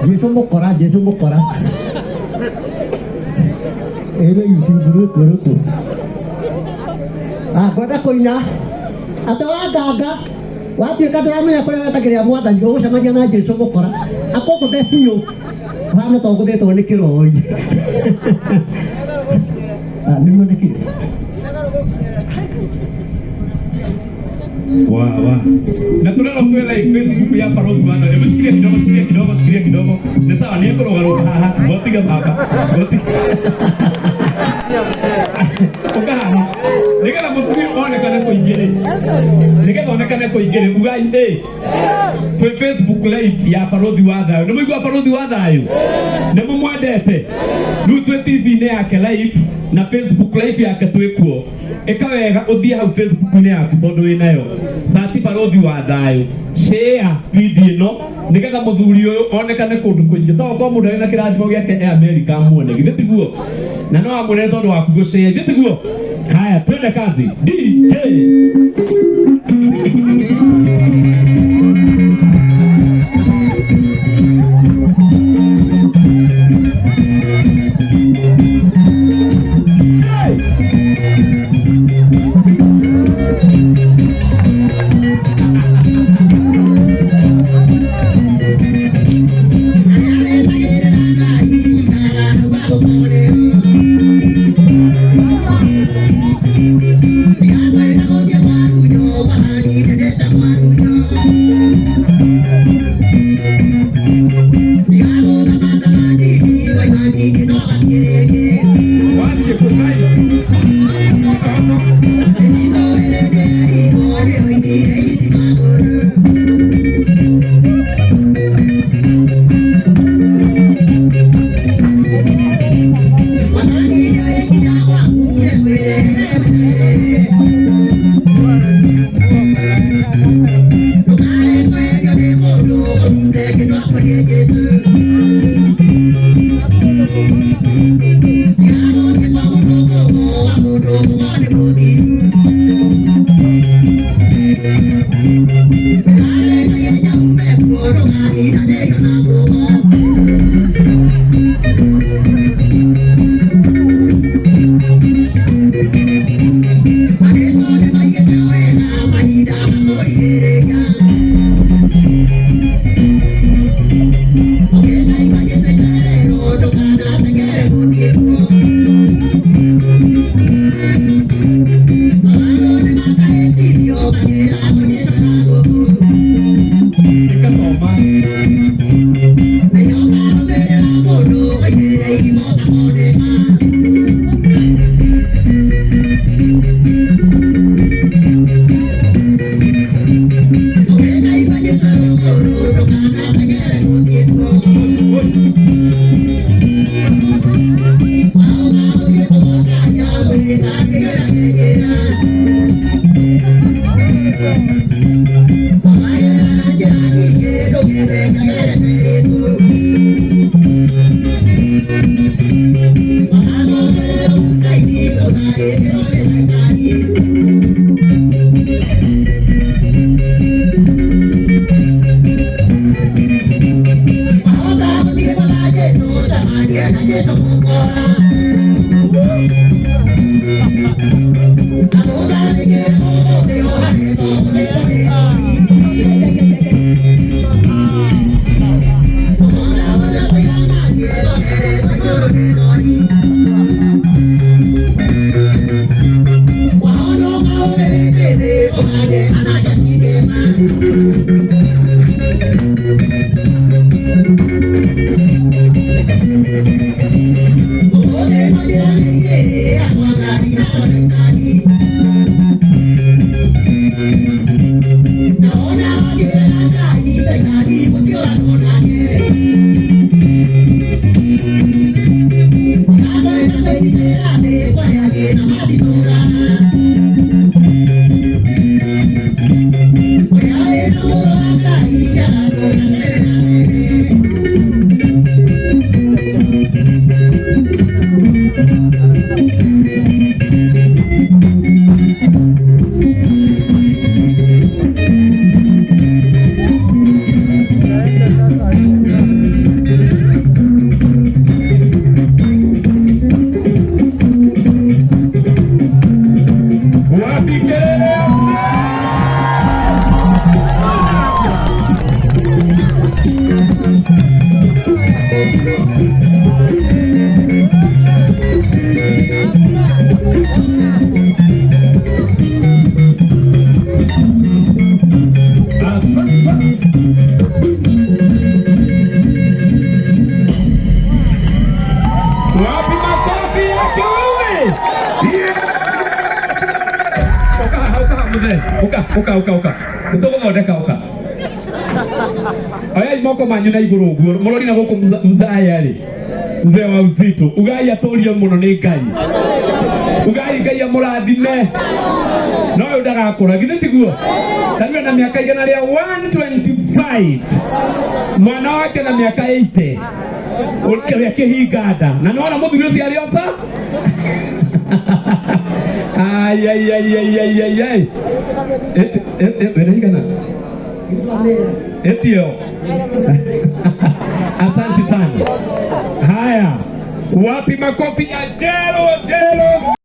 Jesu mũkora, Jesu mũkora. Ĩrĩ YouTube rũkũ rũkũ. Ah, ngwenda kũina atĩ wanganga watuĩka ndũramenya kũrĩa wetagĩrĩra mwathani ũgũcemania na Jesu mũkora akũgũthe biũ ũhana ta ũgũthĩtwo nĩ kĩrori. Ah, nĩguo nĩkĩ? Wa wa. Na tunalo kwa live Facebook ya Balozi bana. Hebu shikilia kidogo, shikilia kidogo, shikilia kidogo. Ni sawa, ni kuruga haha. Gotiga baba. Gotiga. Uka haha. Nigetha mutumia onekane kũingĩ-rĩ. Nigetha onekane kũingĩ-rĩ, ugai ĩ. Twĩ Facebook live ya Balozi wa Thayũ. Nĩ mũigua Balozi wa Thayũ? Nĩ mũmwendete? Rĩu twĩ TV-inĩ yake live na Facebook live yake twĩ kuo. Ĩka wega ũthiĩ hau Facebook-inĩ yaku tondũ wĩ nayo. Search Balozi wa Thayũ. Share video ĩno nĩgetha mũthuri ũyũ onekane kũndũ kũingĩ. To okorwo mũndũ arĩ na kĩrathimo gĩake e Amerika amuone. Githĩ tiguo? Na no amuone tondũ waku gũshare. Githĩ tiguo? Haya, twende kazi. DJ. Wathiĩ kũ Ngai? Ĩka Toma. Ũka, ũka, ũka, nĩtũgũthondeka. Ũka, oyai moko manyu na igũrũ ũguo, mũrori na gũkũ. Mzaya rĩ, mzee wa uzito, ugai atũrio mũno nĩ Ngai, ugai Ngai amũrathime. No ũyũ ndagakũra, githĩ tiguo? Tarĩu na mĩaka 125, mwana wake na mĩaka 80, ũrĩa kĩhinga nda na nĩwona mũthuri ũcio arĩ oca. Ai ai ai ai ai ai ai. Wĩna igana etio. Asante sana. Haya, wapi makofi ya Jero Jero?